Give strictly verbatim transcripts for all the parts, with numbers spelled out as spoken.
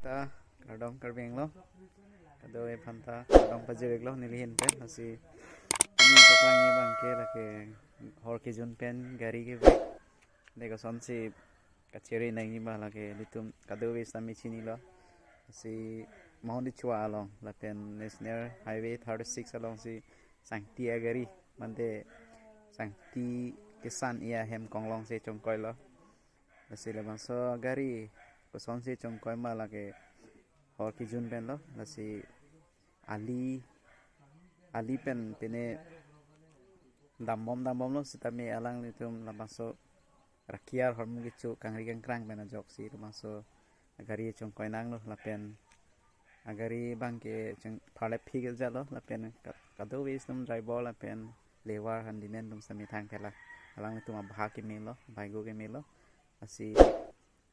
Ah, kardom Karbi Anglong. Kadokave aphanta kardom pajirlo neli ahin pen. Lasi pini paklangji abangke lake hor kejun pen gari kevek. Dei kosonsi kachere nangji ma lake ilitum kadokave sitame chinilo. Lasi Mahon Dichwa along lapen National Highway thirty-six alongsi sangti agari mate sangti kesan-i ahem konglongsi chongkoilo. Lasi labangso gari kosonsi chongkoi ma lake hor kejun penlo. Lasi ali ali pen pine dambom dambomlo sitame alanglitum labangso rakiar hormu kecho kangri kangkrang pen ajoksi labangso agari chongkoi nanglo lapen agari abangke cheng pharle phik jalo lapen ka- kadokave sitame driver lapen labour handyman atum sitame thangthelang. Alanglitum abahak kemelo, baigo kemelo. Lasi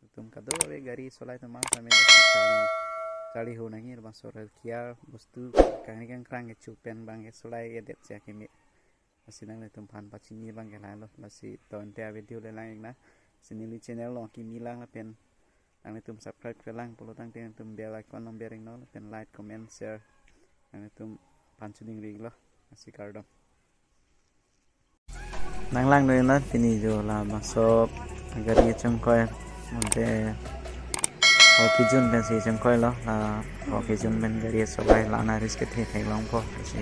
itum kadokave gari solai atum sitame lasi charli charli ho nangji labangso rakiar bostu kangri kangkrang kecho pen abangke solai-edet si akeme. Lasi nanglitum aphan pachini abangke lahelo. Lasi to ante avideo le lang-iknang. Lasi neli channel along kimi lang lapen nanglitum subscribe klemkle lang pulo tangte nangtum bell icon along ber-iknon lapen like, comment, share nanglitum aphan choningri-iklo. Lasi kardom. Nanglang dun na pini jo labangso gari chongkoi mate hor kejun pensi chongkoilo, la hor kejun pen gari solai la-an a-risk kethe theklongpo. Lasi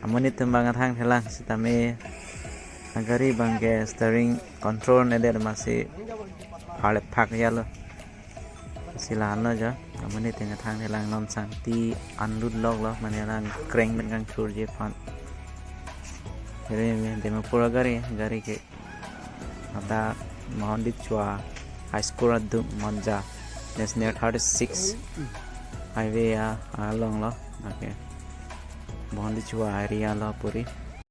amonit atum abang athangthelang sitame agari abangke steering control-edet masi pharle phak jalo. Lasi la-anlo jo, amonit atum athangthelang, non sangti unload loklo, mane lang crank pen kangthurji aphan. Gari me Dimapur agari, gari ke ada Mahon Dichwa High School adung Manja, National thirty-six Highway a alonglo. Okay. Mahon Dichwa area lo puri.